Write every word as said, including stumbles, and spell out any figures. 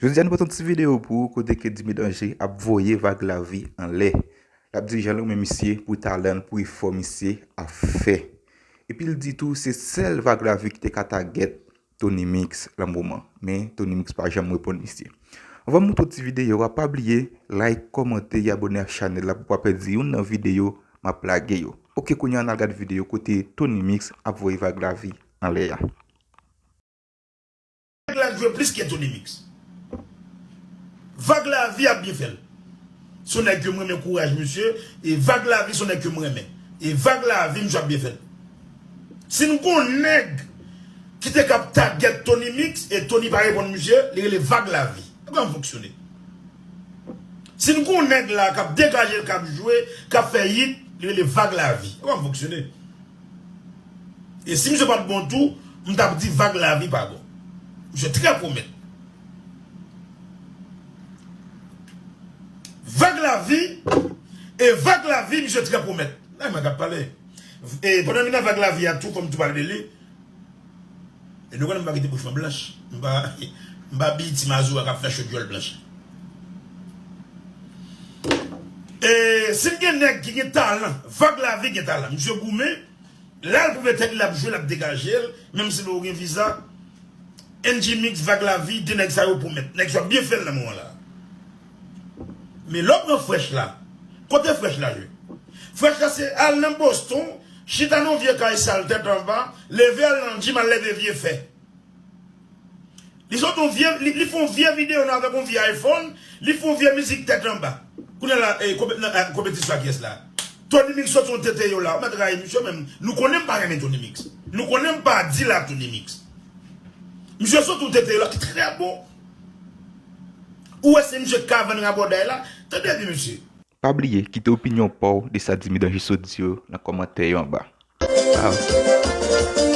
Jodi a nou pote yon ti videyo pou ou kote ke Dimi Danje ap voye Vag Lavi anlè. L ap di jan l renmen misye pou talan l, pou efò misye ap fè. Epi l di tou se sèl Vag Lavi ki te ka tagèt Tony Mix lan moman. Men Tony Mix pa janm reponn misye. Anvan m montre w ti videyo a, pa bliye like, kòmante e abòne ak chanèl la pou w pa pèdi youn nan videyo m ap lage yo. Oke, kounye a n al gade videyo kote Tony Mix ap voye Vag Lavi anlè a. Nèg la jwe plis ke Tony Mix. Vag Lavi ap byen fè l. Se yon nèg ke m renmen kouraj misye. E Vag Lavi se yon nèg ke m renmen. E Vag Lavi misye ap byen fè l. Si n gon nèg ki te k ap tagèt Tony Mix e Tony pa reponn misye, li rele Vag Lavi. E kòman fonksyone? Si n gon nèg la k ap degaje l, k ap jwe, k ap fè hit, li rele Vag Lavi. E kòman fonksyone? E si misye pa t bon tou, m t ap di Vag Lavi pa bon. Misye trè pwomèt. Vag Lavi, e Vag Lavi, misye trè pwomèt. La mwen k ap pale. E pandan m nan Vag Lavi a tou, fò m tou pale de li. E nou konnen m pa kite bouch mwen blanch. M pa, m pa Biyiti Mazora k ap fè cho dyòl blanch. E si n gen nèg ki gen talan, Vag Lavi gen talan. Misye goumen, la l pwouve tèt li, l ap jwe, l ap degaje l, menm si l pa gen viza. N G Mix, Vag Lavi, de nèg sa yo pwomèt. Nèg sa yo ap byen fè l nan moman la. Men lè w pran Fresh la, kote Fresh la jwe? Fresh la se al nan Boston, chita nan yon vye kay sal tèt anba, leve al nan gym al leve vye fè. Li sot yon vye, li, li fè yon vye videyo nan avèk yon vye iPhone, li fè yon vye mizik tèt anba. Kounye a la, e, konpe-, nan, e, konpetisyon a kiyès la? Tony Mix sot yon tete yo la, ou mèt rayi misye menm. Nou konnen m pa renmen Tony Mix. Nou konnen m pa di la Tony Mix. Misye sot yon tete yo la ki trè bon. Ou wè se misye k ka vann rabòday la? Tande byen mesye. Pa bliye kite opinyon pa w de sa Dimi Danje sot di yo nan kòmantè yo anba. Waw.